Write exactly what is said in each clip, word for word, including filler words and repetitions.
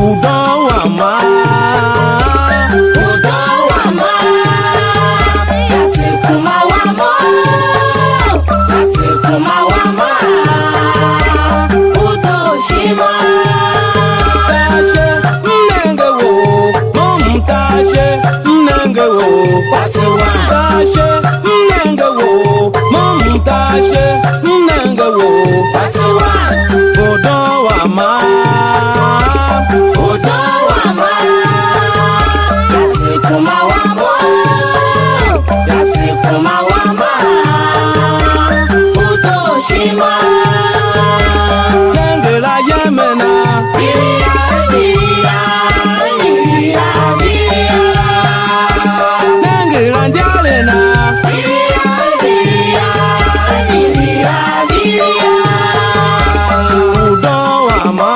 Udon wama. Udon wama. Kasi kuma wamo. Kasi kuma wama. Utoshima. Tashe mnenge wo, mom tashe mnenge wo. Kasi wa. Tashe mnenge wo, mom tashe mnenge wo. Kasi wa. Udon wama. Udon wama. Kasi kuma wamo. Kasi kuma wama. Utoshima. Nengela yemena. Bilia, bilia, bilia, bilia. Nengela ndialena. Bilia, bilia, bilia, bilia. Udon wama.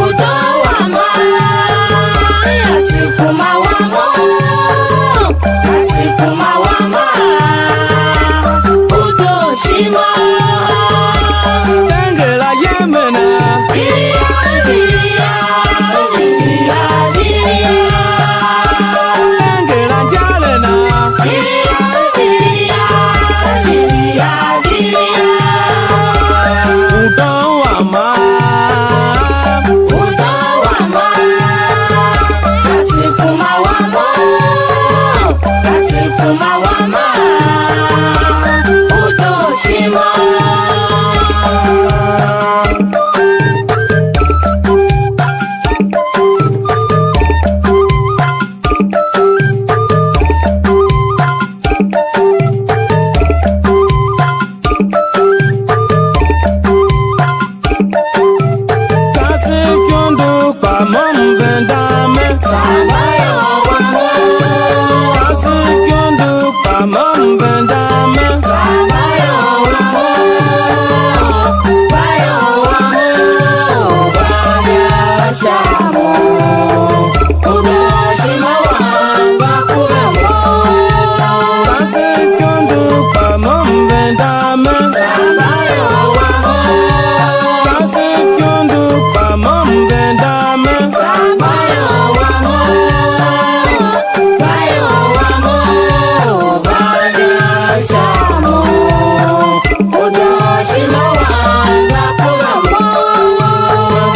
Udon wama. Kasi kuma wamo. Kasi kuma wama. Utoshima. Tengela yemena. Bilia, bilia, bilia, bilia. Tengela ndialena. Bilia, bilia, bilia, bilia. Udon wama. Udon wama. Kasi kuma wamo. Kasi kuma wama. Utoshima. Kasi kiundu kwa mom vendame. Kasi kiundu kwa mom vendame. Kasi kiundu kwa mom vendame.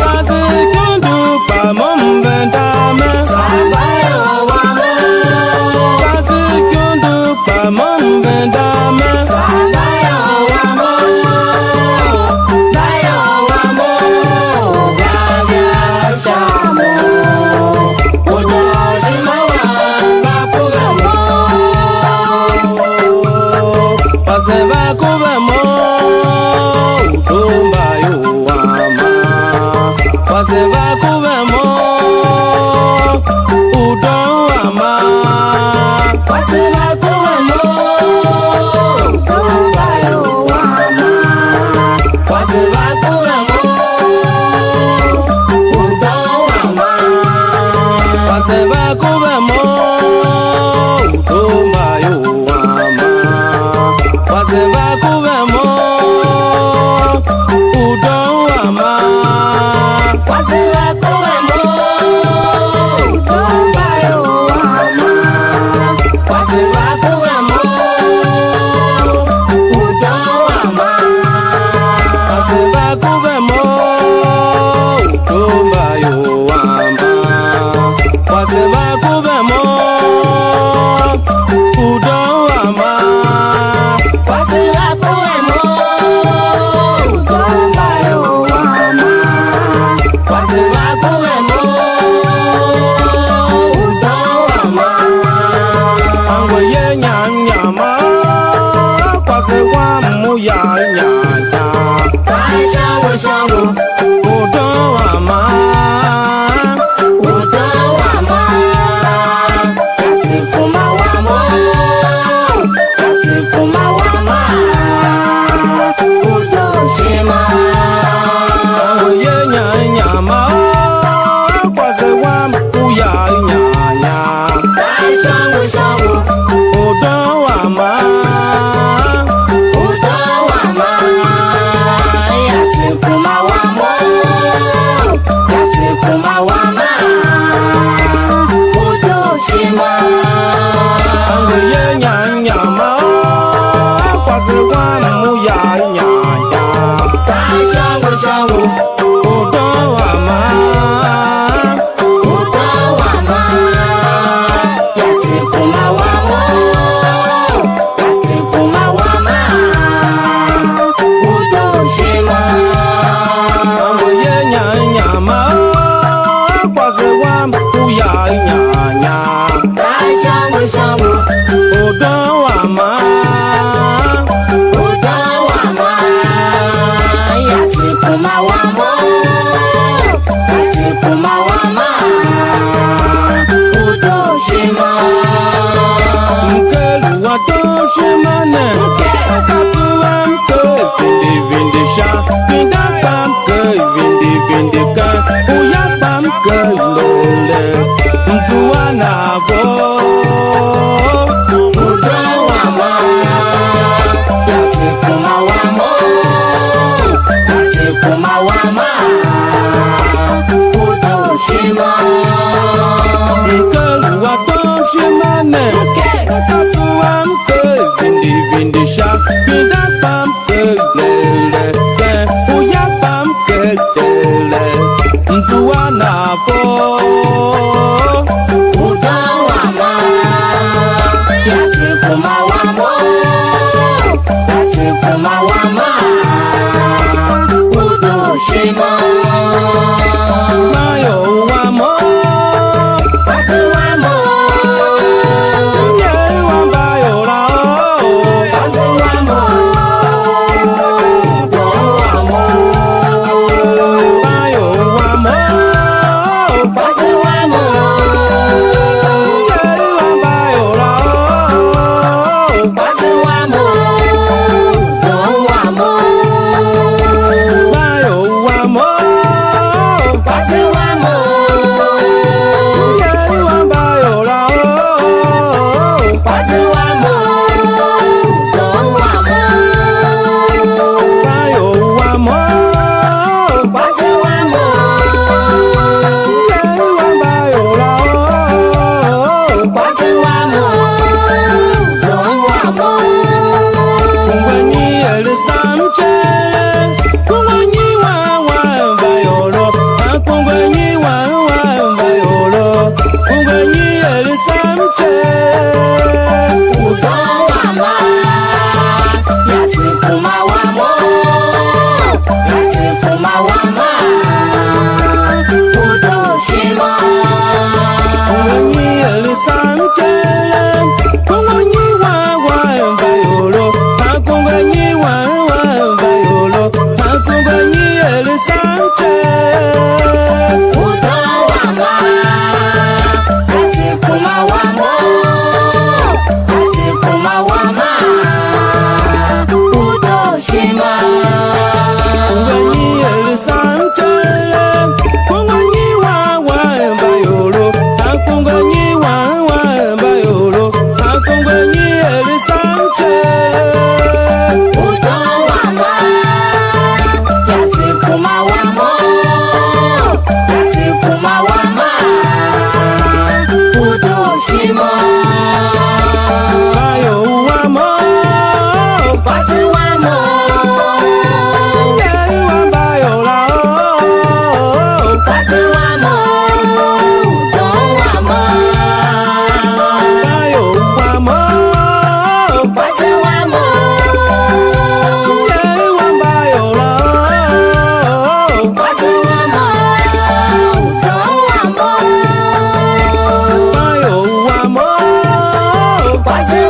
Kasi kiundu kwa mom vendame. Kasi kiundu kwa mom vendame. Kasi kiundu kwa mom vendame. Kwase vakuvemo, utumba yo wama. Kwase vakuvemo, udo wama. Kwase vakuvemo, utumba yo wama. Kwase vakuvemo, udo wama. Kwase vakuvemo, utumba yo wama. Kwase vakuvemo, udo wama. Kwase vakuvemo, utumba yo wama. Kwase vakuvemo, udo wama. Kwase vakuvemo, utumba yo wama. Kwase vakuvemo, udo wama. Kwase vakuvemo, utumba yo wama. Kwase vakuvemo, udo wama. Angwe ye nyanyama, kwase wa muya nyanya. Kwase shangu shangu. Udo wama. Udo wama. Kasi kuma wamo. Kasi kuma wama. Udo shima. Oye nyanyama. Kwase wa muya nyanya. Kwase shangu shangu. Udo wama. Udo wama. Kasi kuma wamo. Udo wama. Udo wama. Yasi kuma wamo. Yasi kuma wama. Udo shima. Nkelu wa do shima ne. Nkelu. Akasuwa mke vindi vindi sha. Pinda kwa mke vindi vindi ka. Uya kwa mke lole. Nzuwa na vo. Udo wama, yasi kuma wamo, yasi kuma wama, udo shima. Nkelu wa do shima ne, nkelu. Akasuwa mke vindi vindi sha, pinda kwa mke lele, uya kwa mke lele. Nzuwa na vo. Udo wama. Yasi kuma wamo. Yasi kuma wama. Udo shima. Mayo wamo. Wasi wamo. Nge wamba yola o. Wasi wamo. Kwazi wamo, don wamo. Bayo wamo. Kwazi wamo. Nzei wamba yola o. Kwazi wamo, don wamo. Kungwenyi elisa mchele. Kungwenyi wa wamba yolo. Akungwenyi wa wamba yolo. Kungwenyi elisa mchele. Udo wama, yasi kuma wamo, yasi kuma wama, udo shima. Kungwenyi elisa mchele, kungwenyi wa wamba yolo, akungwenyi wa wamba yolo, akungwenyi elisa mchele. Udo wama, yasi kuma wamo, yasi kuma wama, udo shima. Kungwenyi elisa mchele, kungwenyi wa wamba yolo, akungwenyi wa wamba yolo, akungwenyi elisa mchele. Udo wama, yasi kuma wamo, yasi kuma wama, udo shima. Bayo wamo. Kwazi wamo. Nzei wamba yola o. Kwazi wamo, don wamo. Bayo wamo. Kwazi wamo. Nzei wamba yola o. Kwazi wamo, don wamo. Bayo wamo. Kwazi